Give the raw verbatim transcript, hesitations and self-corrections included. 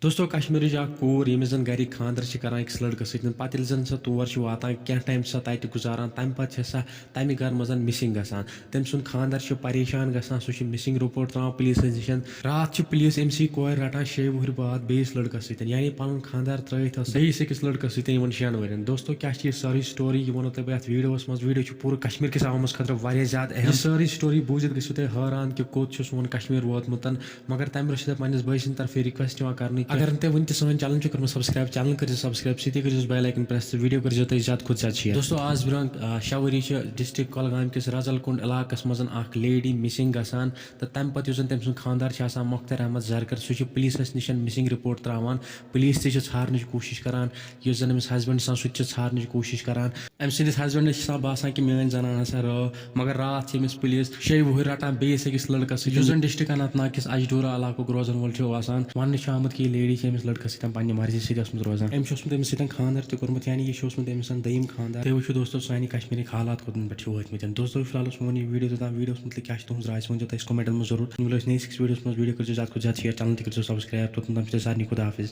دوستو، کشمیرٕچ اکھ کوٗر، ییٚمِس زن گرِکۍ خانٛدر چھِ کران أکِس لڑکس سۭتۍ، پتہٕ ییٚلہِ زن سۄ تور چھِ واتان، کینٛہہ ٹایم چھِ سۄ تتہِ گُزاران، تمہِ پتہٕ چھِ سۄ تمہِ گرٕ منٛز مِسنگ گژھان۔ تٔمۍ سُنٛد خانٛدر چھُ پریشان گژھان، سُہ چھُ مِسنگ رپورٹ تراوان پُلیٖسس نِش۔ راتھ چھِ پُلیٖس أمۍ سٕے کورِ رٹان شیٚیہِ وُہٕرۍ بعد بیٚیِس لڑکس سۭتۍ، یعنی پنُن خانٛدر ترٲوِتھ ٲس بیٚیِس أکِس لڑکس سۭتۍ یِمن شٮ۪ن ؤرین۔ دوستو، کیٛاہ چھِ یہِ سٲرٕے story، یہِ وَنو تۄہہِ بہٕ یَتھ videoس منٛز۔ Video چھُ پوٗرٕ کشمیر کِس عوامس خٲطرٕ واریاہ زیادٕ اہم۔ یہِ سٲرٕے story بوٗزِتھ گٔژھِو تُہۍ حٲران کہِ کوٚت چھُ سون کشمیر ووتمُت۔ مگر تَمہِ برٛونٛہہ چھِ تۄہہِ پننِس بٲے سٕنٛدِ طرفہٕ request یِوان کرنہٕ کہِ اگر نہٕ تۄہہِ وُنہِ تہِ سٲنۍ channel چھِ کٔرمٕژ subscribe، channel کٔرزیٚو subscribe، سۭتی کٔرزیٚو bell icon press تہٕ video کٔرزیٚو تُہۍ زیادٕ کھۄتہٕ زیادٕ share۔ دوستو، آز برٛونٛہہ، آ، شےٚ ؤری چھِ district کۄلگامہِ کِس رازل کُنڈ علاقس منٛز اکھ lady missing گژھان، تہٕ تَمہِ پتہٕ یُس زن تٔمۍ سُنٛد خانٛدار چھُ آسان مۄختار احمد زرگر، سُہ چھُ پُلیٖسس نِش missing report تراوان۔ پُلیٖس تہِ چھِ ژھارنٕچ کوٗشِش کران، یُس زن أمِس husband چھُ آسان، سُہ تہِ چھُ ژھارنٕچ کوٗشِش کران۔ أمۍ سٕنٛدِس husbandس چھُ آسان باسان کہِ میٲنۍ زنان ہسا رٲو، مگر راتھ چھِ أمِس پُلیٖس شیٚیہِ وُہٕرۍ رٹان بیٚیِس أکِس لڑکس سۭتۍ، یُس زن district اننت ناگ کِس اجڈورہ علاقُک روزن وول چھُ آسان۔ وننہٕ چھُ آمُت کہِ یہِ lady چھِ أمِس لڑکس سۭتۍ پننہِ مرضی سۭتۍ ٲسمٕژ روزان۔ أمۍ چھُ اوسمُت أمِس سۭتۍ خانٛدر تہِ کوٚرمُت، یعنی یہِ چھُ اوسمُت أمِس دوٚیِم خانٛدر۔ تُہۍ وٕچھِو دوستو، سانہِ کشمیٖرٕکۍ حالات کوٚت پٮ۪ٹھ چھِ وٲتمٕتۍ۔ دوستو، فی الحال اوس میون یہِ video توٚتام۔ Videoس مُتعلق کیٛاہ چھِ تُہٕنٛز راے، سُہ ؤنۍزیو تُہۍ اَسہِ commentن منٛز ضروٗر۔ مِلو أسۍ نٔیِس أکِس videoس منٛز۔ Video کٔرزیٚو زیادٕ کھۄتہٕ زیادٕ share، channel تہِ کٔرزیٚو subscribe۔ توٚتام تام چھِ تۄہہِ سارنٕے خدا حافظ۔